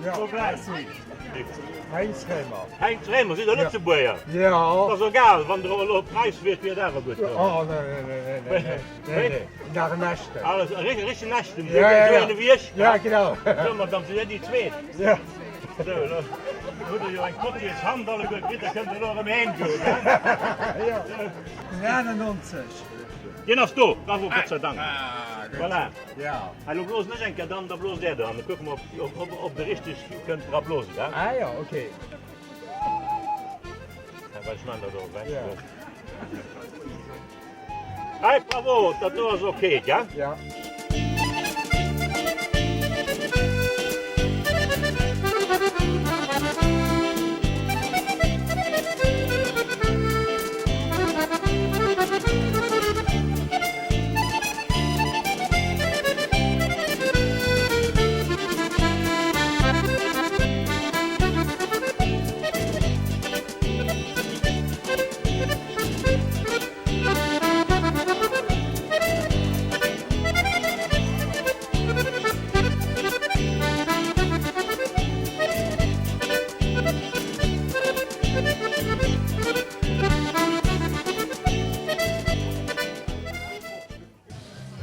Ja, merci. Heinz Kremer. Heinz Kremer, sidd Der Lëtzebuerger? Ja. Et ass egal, wann Der elo Preis wiert, wier et awer gutt. Oh, nee, nee, nee, nee, nee, nee, nee. Nach en echten. Alles, e richtegen echten, Ja, ja, esou ja. een ewéi ech. Ja, genau. Sou, Madame, sidd Dir déi Zweet? Ja. Sou, elo hutt Der jo eng Portier's Hand alleguer kritt, da kënnt Der elo erëm heem goen, he? Ja. Den 91. Deen ass do, bravo, Gott sei Dank. Ah, gutt. Voilà. Ja. Hei, elo blosen ech eng Kéier dran, da bloost Är dran. Da kucke mer, ob, ob Der richteg kënnt dra blosen, he? Ah ja, okay. Ja, well ech man dat och ewech. Ja. Hei, bravo, dat do ass okay, gell? Ja.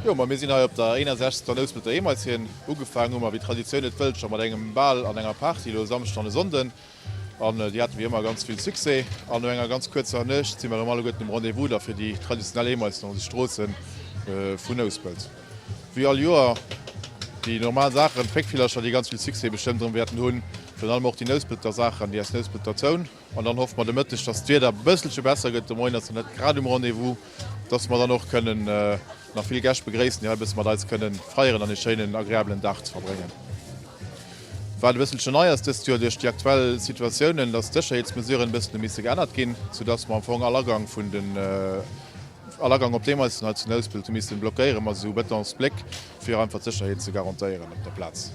Jo, ma mir sinn hei op der 61. Nouspelter Eemaisien. Ugefaangen hu mer, wéi d'Traditioun et wëllt, scho mat engem Bal an enger Party elo e Samschden an e Sonnden. An déi haten wéi ëmmer ganz vill Succès. An no enger ganz kuerzer Nuecht si mer erëm alleguerten um Rendez-vous da fir déi traditionell Eemaisien an de Stroosse vun Nouspelt. Wéi all Joer déi normal Saachen, d'Péckvillercher, déi ganz vill Succès bestëmmt erëm wäerten hunn, virun allem och déi Nouspelter Saachen, déi aus Nouspelter Toun. An dann hoffe mer de Mëtteg, dass d'Wieder e bësselche besser gëtt, de Moien ass nach net grad um Rendez-vous, dass mer dann och kënnen nach vill Gäscht begréissen, déi hei e bësse mat eis kënnen feieren an ee schéinen, agreabelen Dag ze verbréngen. Wat e bësselche nei ass dëst Joer duerch déi aktuell Situatiounen, dass d'Sécherheetsmesuren e bëssen hu misse geännert ginn, soudass mer am Fong all Agang vun den, all Agang op deemeissen hei zu Nouspelt hu missen blockéieren mat esou Betonsbléck, fir einfach d'Sécherheet ze garantéieren op der Plaz.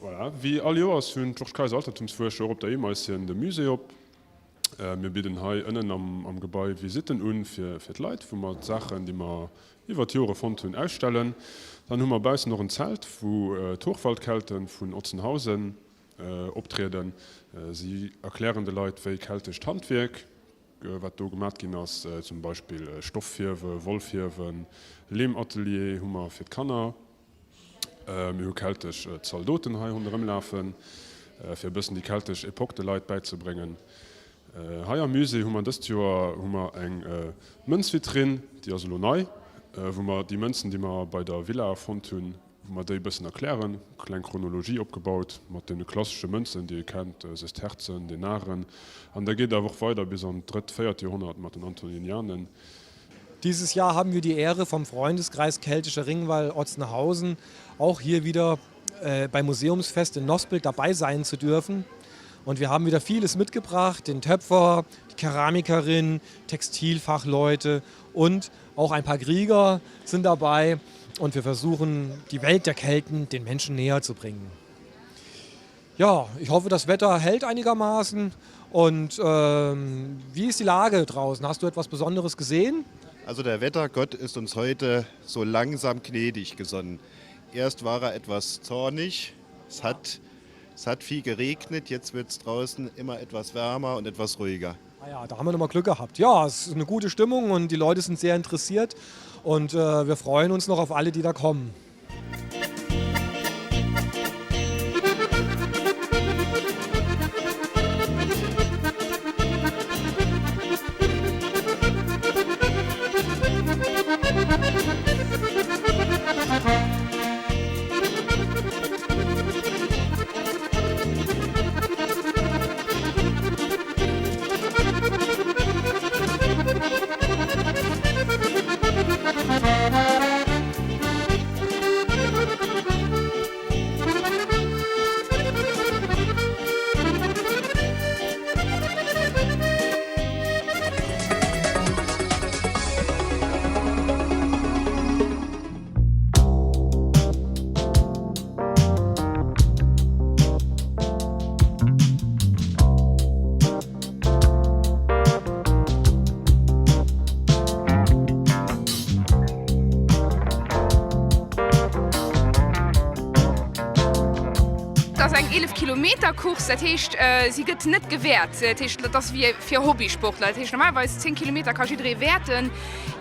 Voilà, wéi all Joers hunn d'Georges Kayser Altertumsfuerscher och op der Eemaischen de Musée op. Mir bidden hei ënnen am Gebai Visitten un fir d'Leit, wou mer d'Saachen, déi mer iwwer d'Jore fonnt hunn, ausstellen. Dann hu mer baussen och en Zelt, wou d'Hochwaldkelten vun Otzenhausen optrieden. Si erklären de Leit, wéi keltescht Handwierk, wat do gemat ginn ass, zum Beispill Stofffierwe, Wollfierwen, Leematelier hu mer fir d'Kanner. Mir hu keltesch Zaldoten hei ronderëm lafen, fir e bëssen déi keltesch Epoque de Leit bäizebréngen. Hei am Musée hu mer dëst Joer hu mer eng Mënzvitrinn, déi ass elo nei, wou mer déi Mënzen, déi mer bei der Villa fonnt hunn, wou mer déi e bëssen erklären, kleng Chronologie opgebaut mat deene klassesche Mënzen, déi ee kennt, Sesterzen, Denaren, an da geet awer och weider bis an d'drëtt, véiert Joerhonnert mat den Antoninianen. Dieses Jahr haben wir die Ehre vom Freundeskreis Keltischer Ringwall Otzenhausen auch hier wieder äh, beim Museumsfest in Nospelt dabei sein zu dürfen. Und wir haben wieder vieles mitgebracht, den Töpfer, die Keramikerin, Textilfachleute und auch ein paar Krieger sind dabei. Und wir versuchen, die Welt der Kelten den Menschen näher zu bringen. Ja, ich hoffe, das Wetter hält einigermaßen. Und ähm, wie ist die Lage draußen? Hast du etwas Besonderes gesehen? Also der Wettergott ist uns heute so langsam gnädig gesonnen. Erst war er etwas zornig. Es hat, es hat viel geregnet, jetzt wird es draußen immer etwas wärmer und etwas ruhiger. Ah ja, da haben wir nochmal Glück gehabt. Ja, es ist eine gute Stimmung und die Leute sind sehr interessiert und äh, wir freuen uns noch auf alle, die da kommen. Kilometer-Course, dat heescht, si gëtt net gewäert. Dat heescht, dat ass wéi fir Hobbysportler. Dat heescht, normalerweis 10 Kilometer ka jidderee wäerten.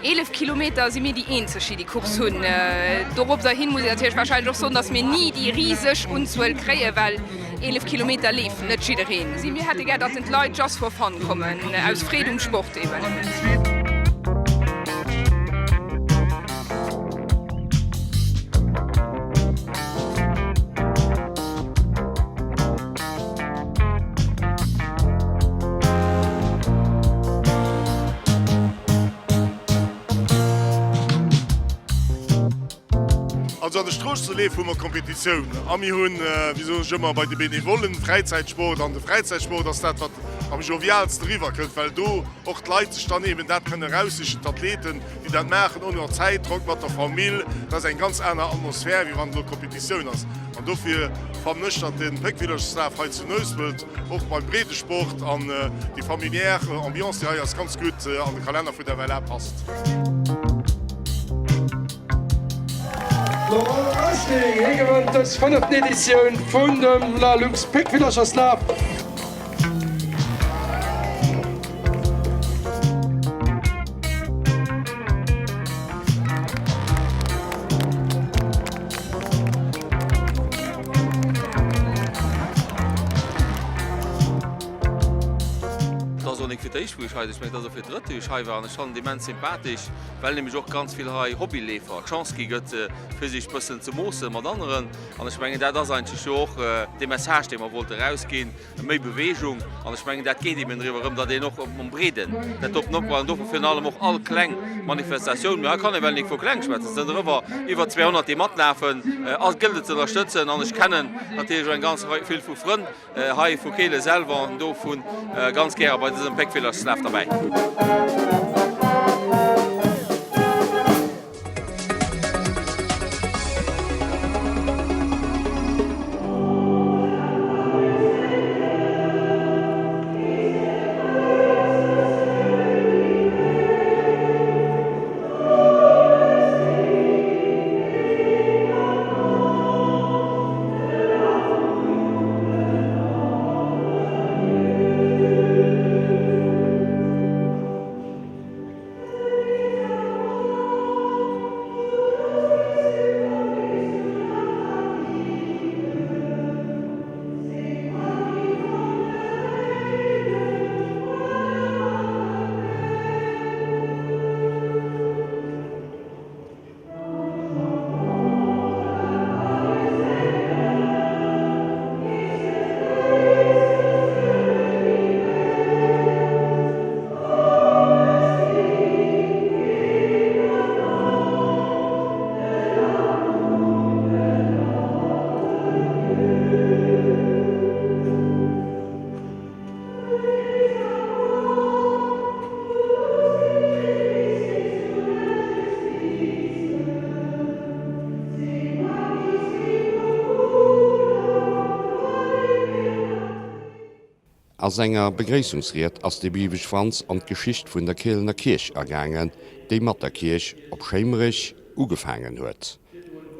11 Kilometer si mir déi eenzeg, déi déi Course hunn. Doropderhin muss een natierlech warscheinlech och soen, datt mir ni déi riseg Unzuel kréien, well 11 Kilometer leeft net jiddereen. Mir hätte gär, datt d'Leit just for fun kommen, aus Freed um Sport eben. Also an de Stroosseleef hu mer Kompetitioun a mir hunn, wéi soen ech ëmmer, bei de Benevollen Fräizäitsport an de Fräizäitsport ass dat wat am jovialsten eriwwer kënnt, well do och d'Leit sech dann eben dat kënne eraussichen, d'Athleten déi dat maachen, och nach Zäitdrock mat der Famill, dat ass eng ganz aner Atmosphär wéi wann elo Kompetitioun ass an dofir fannen ech, datt de Péckvillercherslaf hei zu Nouspelt och beim Breedesport an déi familiär Ambiance déi hei ass ganz gutt an de Kalenner vun der FLA passt. Laurent Oesling, hie gewënnt dës fënneften Editioun vun dem Lalux Péckvillercherslaf. Et ass och nik fir d'éischt wou ech hei sinn, ech mengen et ass och fir d'drëtt wou ech hei war an ech fannen et immens sympathesch, well nämlech och ganz vill hei Hobbyleefer d'Chance gi gëtt fir sech bëssen ze moosse mat aneren an ech mengen dat ass eigentlech jo och dee Message dee mer wollte rausginn, méi Bewegung an ech mengen dat geet eben driwwer erëm, datt een och mam Breeden dat doten opbaut an dofir virun allem och all kleng Manifestatioun, mee hei kann ee well nik vu kleng schwätzen, et sinn eriwwer iwwer 200 déi matlafen, ass gëllt et ze ënnerstëtzen an ech kennen natierlech och eng ganz Rei vill vu Frënn hei vu Kehlen selwer an dovun ganz gäre bei dësem Péckvillerchslaf derbäi. A senger Begréissungsried ass de Biwesch Franz an d'Geschicht vun der Kielener Kierch agaangen, déi mat der Kierch op Schéimerech ugefaangen huet.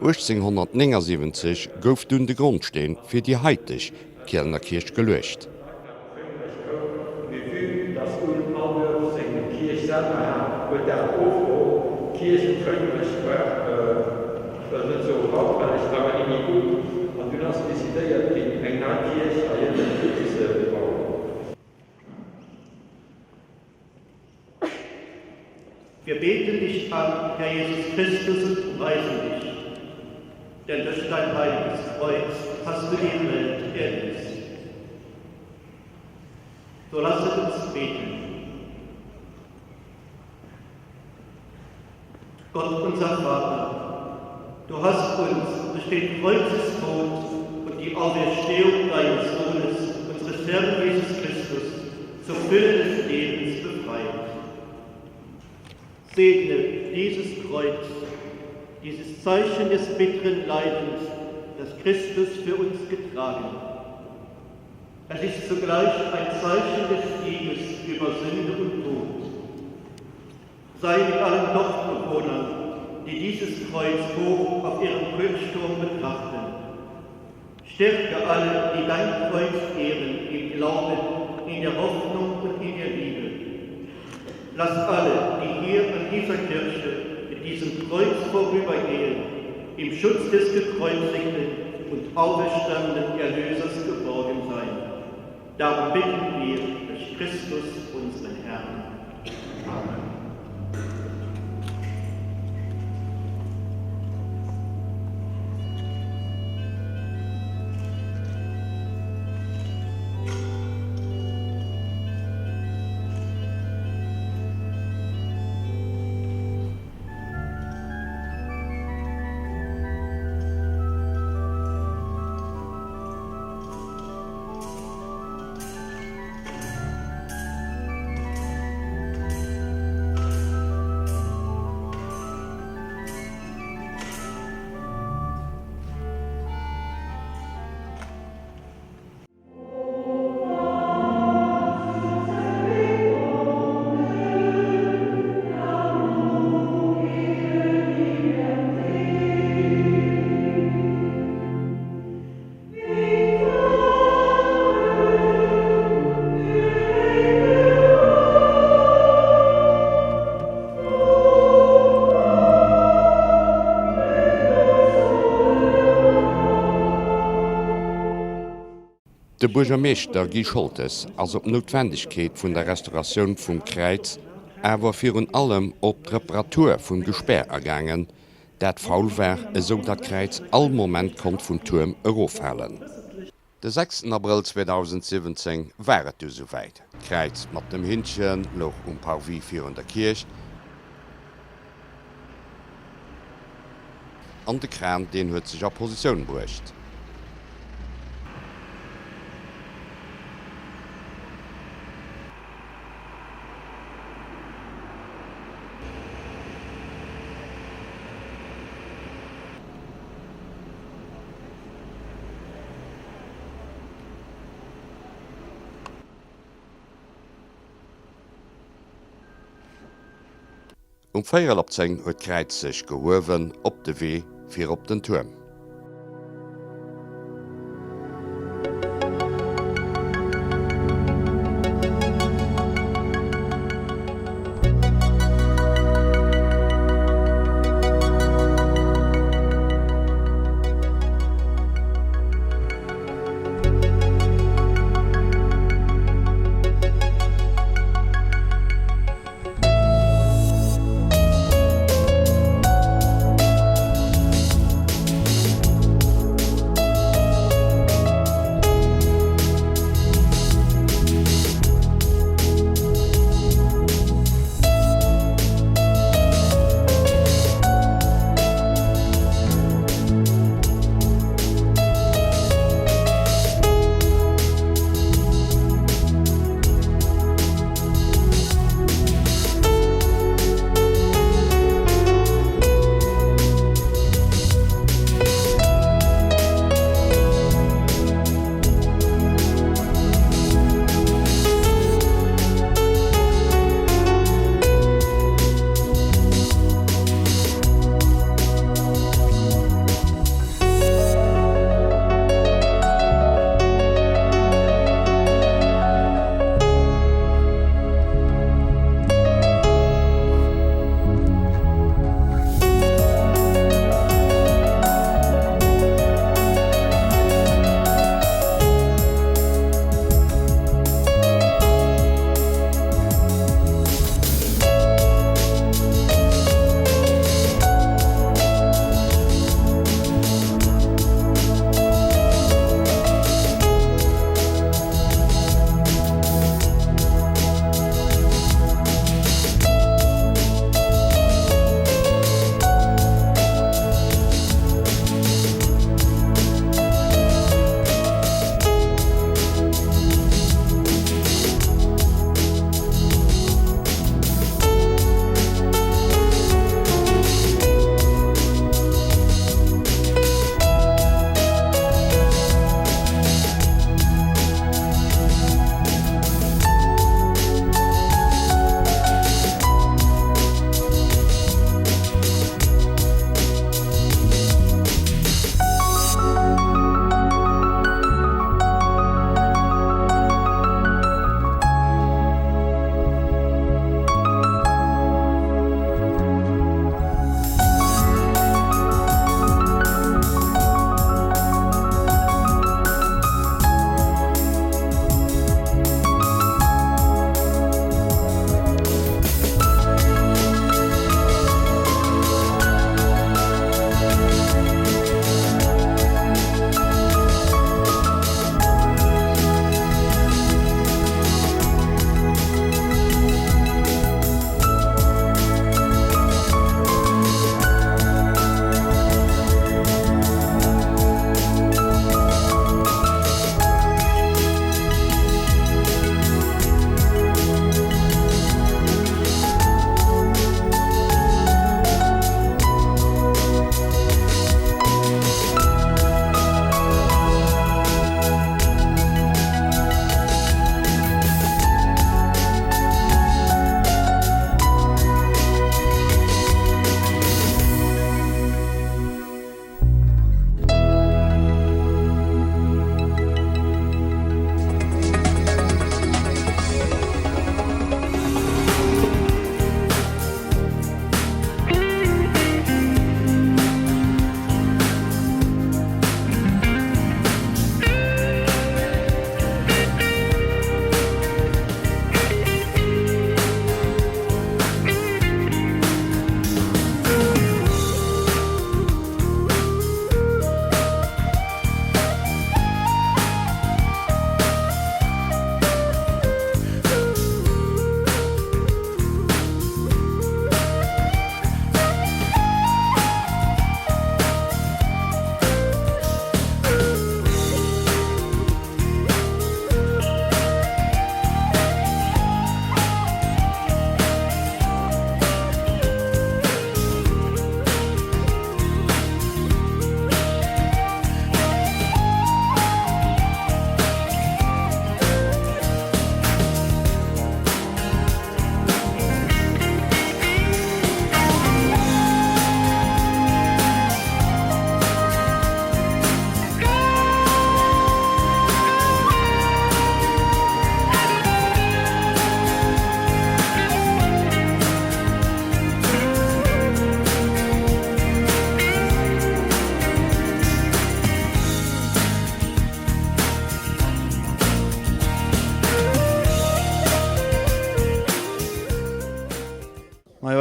1879 gouf dunn de Grondsteen fir déi haiteg Kielener Kierch geluecht. Schéimerech koum, mee vue dass un all Duerf seng Kierch selwer hat, huet dat ofgeholl. D'Kierch op Schéimerech war, ech wëll net soe baufälleg, awer nimmi gutt, an dunn ass decidéiert ginn, eng nei Kierch heiënnen ze bauen. Wir beten dich an, Herr Jesus Christus, und preisen dich, denn durch dein heiliges Kreuz hast du die Welt erlöst. So lasset uns beten. Gott unser Vater, du hast uns durch den Kreuzestod und die Auferstehung deines Sohnes, unseres Herrn Jesus Christus, zur Fülle des Lebens befreit. Segne dieses Kreuz, dieses Zeichen des bitteren Leidens, das Christus für uns getragen hat. Es ist zugleich ein Zeichen des Sieges über Sünde und Tod. Sei mit allen Dorfbewohnern, die dieses Kreuz hoch auf ihrem Kirchturm betrachten. Stärke alle, die dein Kreuz ehren, im Glauben, in der Hoffnung und in der Liebe. Lass alle, die hier an dieser Kirche mit diesem Kreuz vorübergehen, im Schutz des gekreuzigten und auferstandenen Erlösers geborgen sein. Darum bitten wir durch Christus, unseren Herrn. Amen. De Buergermeeschter Guy Scholtes ass op d'Noutwendegkeet vun der Restauratioun vum Kräiz, awer virun allem op d'Reparatur vum Gespär agaangen, dat faul war, esou datt d'Kräiz all Moment konnt vum Tuerm eroffalen. De sechsten Abrëll 2017 war et du souwäit, d'Kräiz mat dem Hinnche louch um Parvis virun der Kierch an de Kran, deen huet sech a Positioun bruecht. Um véierel op 10 huet d'Kräiz sech gehuewen op de Wee fir op den Tuerm.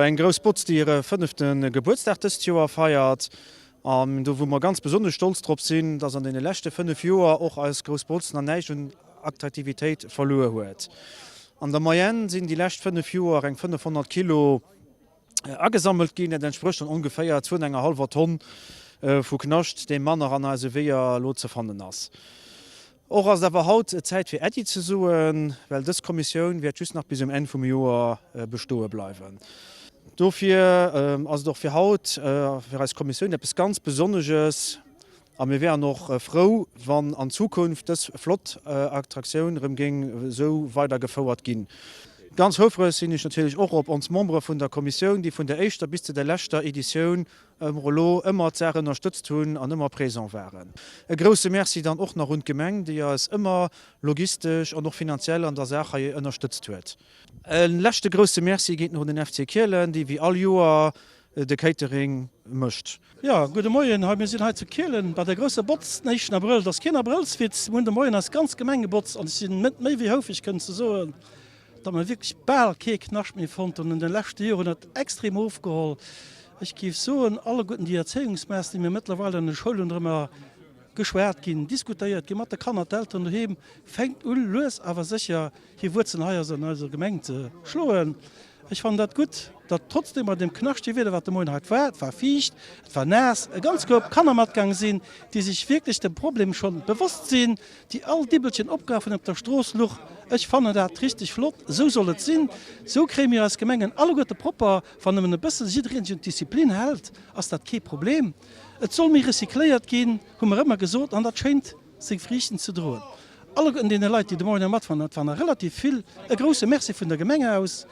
eng grouss Botz, déi hire fënnefte Gebuertsdag dëst Joer feiert. An do wou mer ganz besonnesch stolz drop sinn, dass an deene leschte 5 Joer och eis Grouss Botz nach näischt un Attraktivitéit verluer huet. An der Moyenne sinn déi lescht 5 Joer eng 500 Kilo agesammelt ginn. Dat entsprécht dann ongeféier zwou an enger hallwer Tonn vu Knascht, dee manner an eise Weeër elo ze fannen ass. Och ass et awer haut Zäit fir Äddi ze soen, well dës Kommissioun wäert just nach bis um Enn vum Joer bestoe bleiwen. Dofir ass et och fir haut fir eis Kommissioun eppes ganz Besonneges a mir wären och frou, wann an Zukunft dës flott Attraktioun erëm géing esou weider gefouert ginn. Ganz houfreg sinn ech natierlech och op ons Membere vun der Kommissioun, déi vun der éischter bis zu der leschter Editioun Emmer elo ëmmer d'Saach ënnerstëtzt hunn an ëmmer présent waren. E grousse Merci dann och nach un d'Gemeng, déi eis ëmmer logistesch an och finanziell an der Saach hei ënnerstëtzt huet. E leschte grousse Merci geet nach un den FC Kielen, dee wéi all Joer de Catering mécht. Jo, gudde Moien. Hei, mir sinn hei zu Kielen bei der grousser Botz den éischten Abrëll. Et ass keen Abrëllswitz. Mir hunn de Moien eis ganz Gemeng gebotzt an ech sinn net méi wéi houfreg kënnen ze soen, datt mer wierklech bal kee Knascht méi fonnt hunn. An de leschte Joren huet et extrem ofgeholl. Ech géif soen, alleguerten déi Erzéiungsmaßnahmen, déi mir mëttlerweil an de Schoulen drëmmer geschwat ginn, diskutéiert ginn mat de Kanner, d'Elteren doheem, fänkt u lues awer sécher hir Wuerzelen hei an eiser Gemeng ze schloen. Ech fannen dat gutt, datt trotzdeem bei deem knaschtege Wieder, wat de Moien hei war, et war fiicht, et war naass, e ganz Koup Kanner matgaang sinn, déi sech wierklech dem Problem schonn bewosst sinn, déi all Dibbelchen opgeraf hunn op der Strooss luch. Ech fannen dat richteg flott. Esou soll et sinn. Esou kréie mir eis Gemengen alleguerte propper. Wann nëmmen e bësse jiddereen sech un d'Disziplin hält, ass dat kee Problem. Et soll méi recycléiert ginn, hu mer ëmmer gesot, an dat schéint seng Friichten ze droen. Alleguerten deene Leit, déi de Moien hei matfahren, dat waren der relativ vill, e grouse Merci vun der Gemeng aus.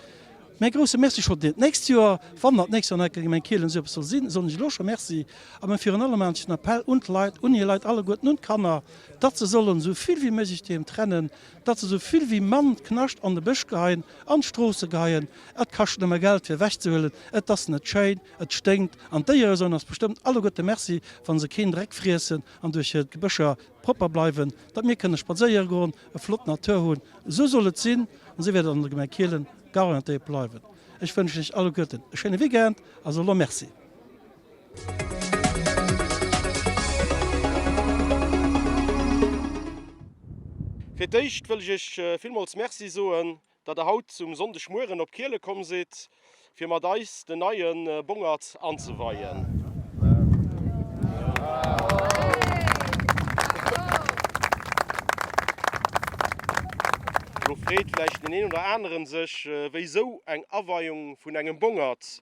Mä e grouse Merci schonn fir d'nächst Joer. Wann nach d'nächst Joer an eiser Gemeng Kielen esou eppes soll sinn, soen ech elo scho Merci. A mä virun allem maachen ech den Appell un d'Leit, un hir Leit alleguerten, un d'Kanner, datt se sollen esou vill wéi méiglech doheem trennen, datt se esou vill wéi mann Knascht an de Bësch geheien, an d'Stroosse geheien. Et kascht nëmme Geld fir ewech ze huelen, et ass net schéin, et sténkt an d'Déiere soen eis bestëmmt alleguerte Merci, wa se keen Dreck friessen an duerch hir Gebëscher propper bleiwen, datt mir kënne spadséiere goen, e flott Natur hunn. Esou soll et sinn an esou wäert et an der Gemeng Kielen garantéiert bleiwen. Ech wënschen iech alleguerten e schéine Weekend a soe lo Merci. Fir d'éischt wëll ech iech villmools Merci soen, datt der haut um Sonndegmueren op Kiele komm sidd, fir mat eis den neie Bongert anzeweien. Elo freet vläicht den een oder aneren sech, wéisou eng Aweiung vun engem Bongert?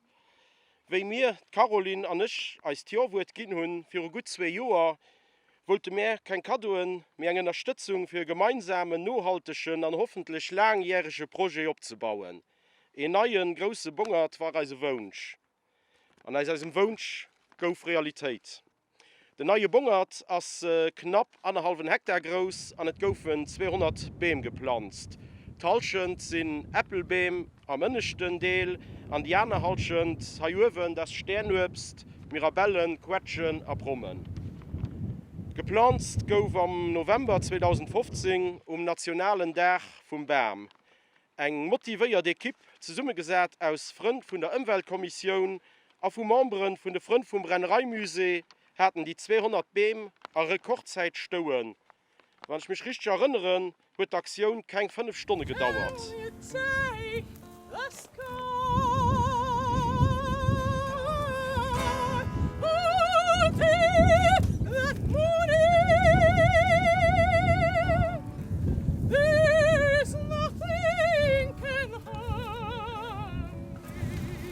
Wéi mir, d'Caroline an ech, eis d'Jo-Wuert ginn hunn, viru gutt zwee Joer, wollte mär keng Kaddoen, mee eng Ënnerstëtzung fir e gemeinsamen, nohaltegen an hoffentlech laangjärege Projet opzebauen. Een neien, grousse Bongert war eise Wounsch. An aus eisem Wounsch gouf Realitéit. Den neie Bongert ass knapp annerhallwen Hektar grouss an et goufen 200 Beem geplanzt. D'Hallschent sinn Äppelbeem am ënneschten Deel an déi aner Hallschent hei uewen, dat ass Stäernuebst, Mirabellen, Quetschen a Prommen. Geplanzt gouf am November 2015 um nationalen Dag vum Bam. Eng motivéiert Ekipp, zesummegesat aus Frënn vun der Ëmweltkommissioun a vu Membere vun de Frënn vum Brennereimusée, haten déi 200 Beem a Rekordzäit stouen. Wann ech mech richteg erënneren, huet d'Aktioun keng 5 Stonne gedauert.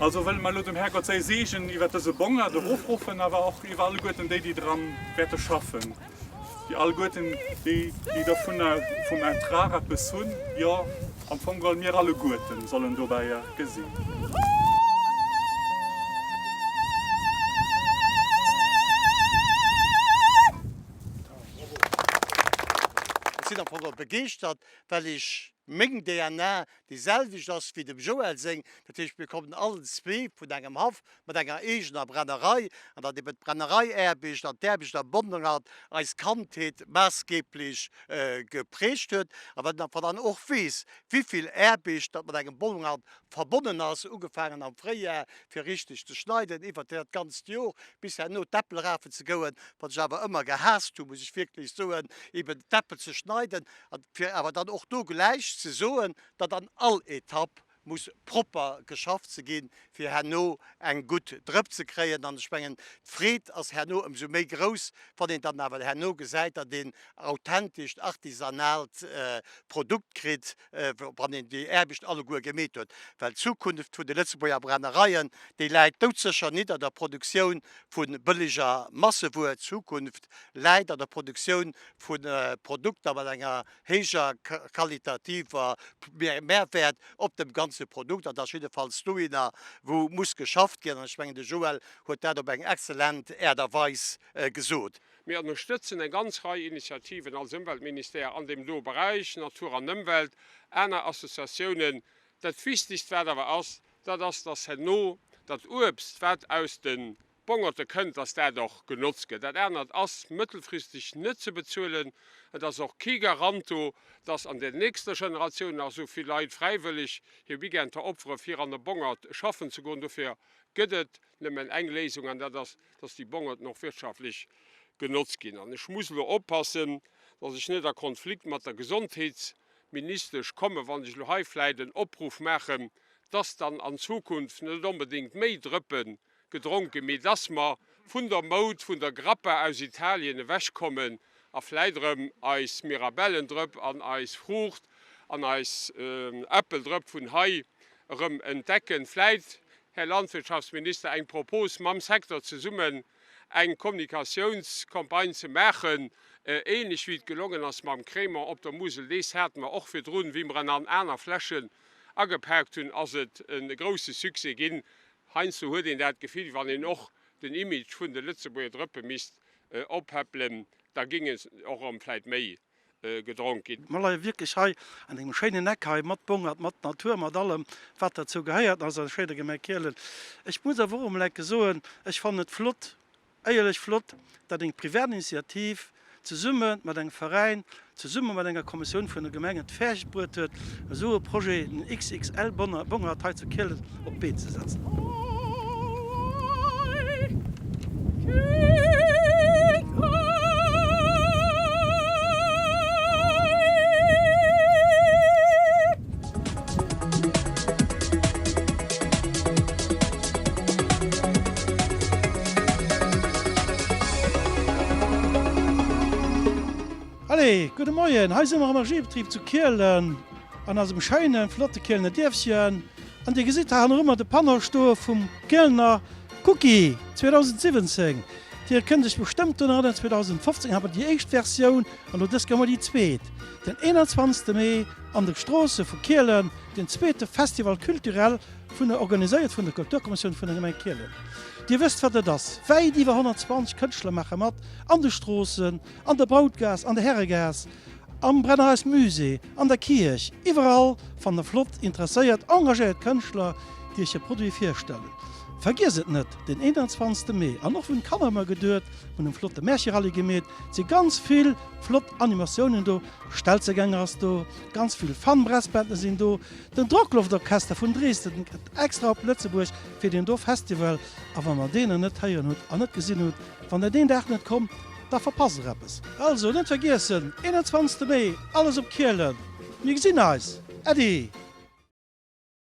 Also wëlle mer elo dem Härgott säi Seegen iwwer dëse Bongert erofruffen, awer och iwwer alleguerten déi, déi dran wäerte schaffen, déi alleguerten déi, déi dovunner vum Ertrag eppes hunn, jo, am Fong geholl mir alleguerten sollen dobäi gesinn. Ech sinn am Fong och begeeschtert, well ech. meng DNA déi selwecht ass wéi dem Joël seng, dat heescht mir kommen allen zwee vun engem Haff mat enger eegener Brennerei, an datt eben d'Brennerei-Aarbecht an d'Aarbecht am Bongert eis Kandheet maassgeblech geprägt huet. A wann een dann och weess, wéivill Aarbecht datt mat engem Bongert verbonnen ass, ugefaangen am Fréijar fir richteg ze schneiden, iwwert dat ganzt Jor bis herno d'Äppel rafen ze gouen, wat ech awer ëmmer gehaasst hunn, muss ech wierklech soen, eben d'Äppel ze schneiden, An fir awer dann och do gläich ze soen, datt an all Etapp muss propper geschafft ze ginn, fir herno eng gutt Drëpp ze kréien. An ech mengen, d'Freed ass herno ëmsou méi grouss, wann een dann awer herno gesäit, datt een authentescht, artisanaalt Produkt kritt, wann een déi Aarbecht alleguer gemeet huet. Well d'Zukunft vun de Lëtzebuerger Brennereien, déi läit doudsécher nit an der Produktioun vu bëlleger Massewuer. D'Zukunft läit an der Produktioun vu Produkter mat enger héijer qualitativer Mehrwäert op dem ganze Produkt. An dat ass jiddefalls dohinner, wou muss geschafft ginn. An ech mengen, de Joël huet dat op eng exzellent Äert a Weis gesot. Mir ënnerstëtzen eng ganz Rei Initiativen als Ëmweltministère an deem do Beräich, Natur an Ëmwelt, aner Associatiounen. Dat Wichtigst wat awer ass, dat ass, dass herno dat Uebst, wat aus de Bongerte kënnt, dass dat och genotzt gëtt. Dat anert ass mëttelfristeg net ze bezuelen. Et ass och kee Garant do, dass an der nächster Generatioun nach esou vill Leit fräiwëlleg hir Weekender opfere fir an e Bongert schaffen ze goen. Dofir gëtt et nëmmen eng Léisung an dat ass, dass déi Bongerten och wirtschaftlech genotzt ginn. An ech muss elo oppassen, dass ech net a Konflikt mat der Gesondheetsministesch kommen, wann ech elo hei vläicht en Opruff maachen, dass dann an Zukunft net onbedéngt méi Drëppe gedronken, mee dass mer vun der Moud vun der Grappa aus Italien ewech kommen a vläit erëm eis Mirabellendrëpp an eis Fruucht an eis Äppeldrëpp vun hei erëm entdecken. Vläit, Här Landwirtschaftsminister, eng Propos mam Secteur zesummen eng Kommunikatiounscampagne ze maachen, ähnlech wéi et gelongen ass mam Crémant op der Musel. Dees hate mer och virdrun, wéi mer en an aner Fläschen agepaakt hunn, ass et e grousse Succès ginn. Heiansdo huet een dat Gefill, wann een och den Image vun de Lëtzebuerger Drëppe misst oppäppelen, da géing och erëm vläit méi gedronk ginn. Mer leie wierklech hei an engem schéinen Eck hei, mat Bongert, mat Natur, mat allem, wat derzou gehéiert an eiser schéiner Gemeng Kielen. Ech muss awer och emol enke soen, ech fannen et flott, Éierlech flott, datt eng privat Initiativ zesumme mat engem Veräin, zesumme mat enger Kommissioun vun der Gemeng et fäerdeg bruet huet, esou e Projet, den XXL-Bongert hei zu Kielen op d'Been ze setzen. Allez, gudde Moien, hei si mer am Energiebetrib zu Kielen an eisem schéinen, flotte Kielener Dierfchen. An Dir gesitt hei hannerun mer de Panneau stoe vum Kielener Cookie 2017. Dir kënnt Iech bestëmmt drun erënneren, 2015 hat mer déi éischt Versioun an elo dës Kéier hu mer déi zweet. Den 21. Mee an de Stroosse vu Kielen, den zweete Festival culturel vun der, organiséiert vun der Kulturkommissioun vun der Gemeng Kielen. Dir wësst wat et ass, wäit iwwer 120 Kënschtler maache mat, an de Stroossen, an der Brautgaass, an der Herregaass, am Brennerhaus Musée, an der Kierch, iwwerall fannt der flott, interesséiert, engagéiert Kënschtler, déi iech hir Produite virstellen. Vergiesst et net, den 21. Mee, an och vun Kanner hu mer geduet, mir hunn e flotte Märcherallye gemeet, et si ganz vill flott Animatiounen do, Stelzegänger ass do, ganz vill Fun Brassbanden sinn do, den Drockloftorchester vun Dresden kënnt extra op Lëtzebuerg fir deen do Festival a wann der deen nach net héieren hutt an net gesinn hutt, wann der deen Dag net kommt, da verpasst der eppes. Also net vergiessen, 21 Mee, alles op Kielen, mir gesinn eis! Äddi!